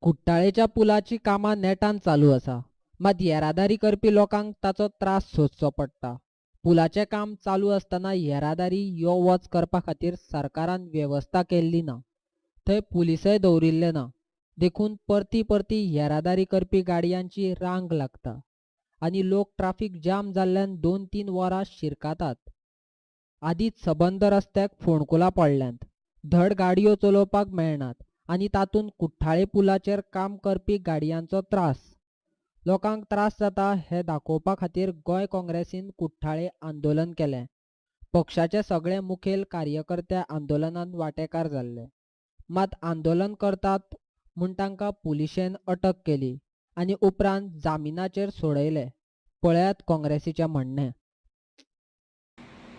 कुट्टाळेच्या पुलाची कामां नेटान चालू आसा, मात येरादारी करपी लोकांक ताचो त्रास सोंसचो पडटा. पुलाचें काम चालू आसतना येरादारी यो वच करपा खातीर सरकारान वेवस्था केल्ली ना. थंय पुलिसय दवरिल्ले ना, देखून परती परती येरादारी करपी गाडयांची रांग लागता आनी लोक ट्राफीक जाम जाल्ल्यान 2-3 वरां शिरकातात. आदींच सबंद रस्त्याक फोंडकुलां पडल्यांत, धड गाडयो चलोवपाक मेळनात आनी तातूंत कुट्टाळे पुलाचेर काम करपी गाडयांचो त्रास. लोकांक त्रास जाता हें दाखोवपा खातीर गोंय काँग्रेसीन कुट्टाळे आंदोलन केलें. पक्षाचे सगळे मुखेल कार्यकर्ते आंदोलनांत वांटेकार जाल्ले, मात आंदोलन करतात म्हूण तांकां पुलिशेन अटक केली आनी उपरांत जामिनाचेर सोडयले. पळयात काँग्रेसीचें म्हणणें.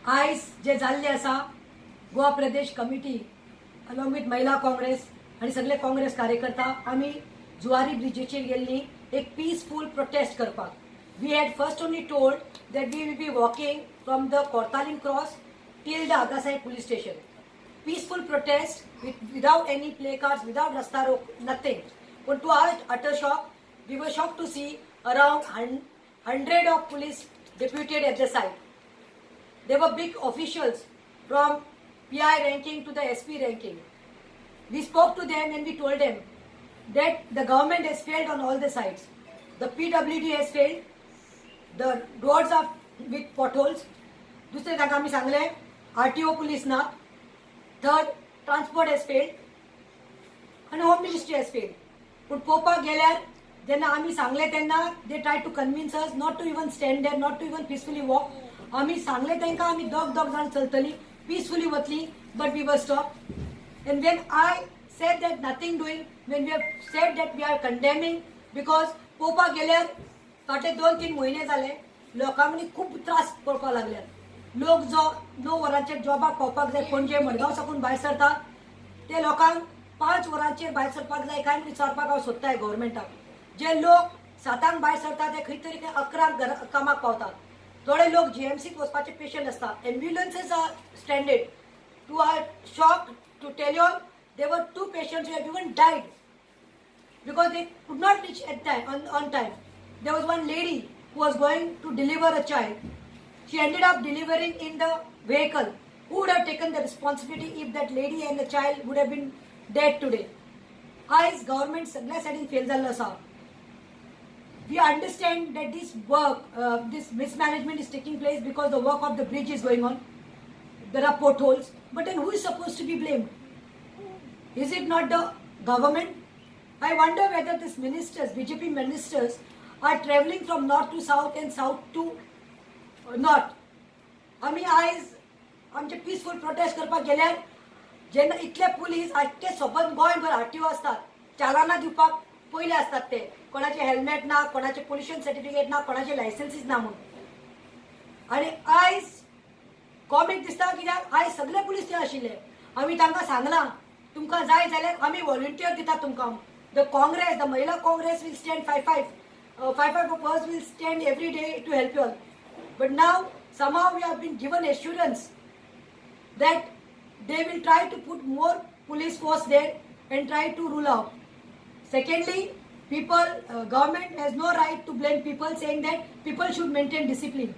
आयज जे जाल्ले आसा, Goa Pradesh committee along with महिला काँग्रेस आनी सगळे काँग्रेस कार्यकर्ता आमी जुवारी ब्रिजीचेर गेल्ली एक पीसफूल प्रोटेस्ट करपाक. We had first only told that we will be walking from the Cortalim cross till the Agassaim police station. Peaceful protest without any placards, without rasta roko, nothing. But to our utter shock, we were shocked to see around 100 of police deputed at the site. There were big officials from PI ranking to the SP ranking. We spoke to them and we told them that the government has failed on all the sides. The PWD has failed. The roads are with potholes. दुसरे तांकां आमी सांगलें, RTO police ना. Third, transport has failed आनी home ministry has failed. पूण पळोवपाक गेल्यार जेन्ना आमी सांगलें तेन्ना they try to convince us not to even stand there, not to even peacefully walk. आमी सांगलें तांकां आमी दोग दोग जाण चलतली, पिसफुली वतली, but we were stop. And when I said that nothing doing, when we have said that we are condemning, because पळोवपाक गेल्यार फाटले 2-3 म्हयने जाले लोकांनी खूब त्रास पडपाक लागल्यात. लोक जो 9 वरांचेर जॉबाक पावपाक जाय, पणजे मडगांव साकून भायर सरता ते लोकांक 5 वरांचेर भायर सरपाक जाय काय म्हूण विचारपाक हांव सोदताय गव्हर्मेंटाक. जे लोक 7 भायर सरता ते खंय तरी 11 घरा कामाक पावतात. थोडे लोक जीएमसीत वचपाचे पेशंट आसता. Ambulances are stranded. To our shock, to tell you, there were 2 patients who have even died because they could not reach at time on time. There was one lady who was going to deliver a child. She ended up delivering in the vehicle. Who would have taken the responsibility if that lady and the child would have been dead today? आयज government सगळ्या सायडीन fail जाल्लो आसा. We understand that this work, this mismanagement is taking place because the work of the bridge is going on. There are potholes. But then who is supposed to be blamed? Is it not the government? I wonder whether these ministers, BJP ministers, are travelling from north to south and south to north. आमी आयज आमचे peaceful protest करपाक गेल्यार जेन्ना इतले police आख्खे सबंद गोंयभर आरटीओ आसतात, चालाना दिवपाक पयले आसतात ते, कोणाचे हेल्मेट ना, कोणाचे पोल्युशन सर्टिफिकेट ना, कोणाचे लायसन्सीस ना म्हूण. आनी आयज कॉमीक दिसता कित्याक आयज सगळे पुलीस थंय आशिल्ले. आमी तांकां सांगलां तुमकां जाय जाल्यार आमी व्हॉलंटियर दितात तुमकां. The Congress, the Mahila Congress will stand 5-5, 5-5 of us will stand every day to help you all. But now somehow we have been given assurance that they will try to put more police force there and try to rule out. Secondly, people, government has no right to blame people saying that people should maintain discipline.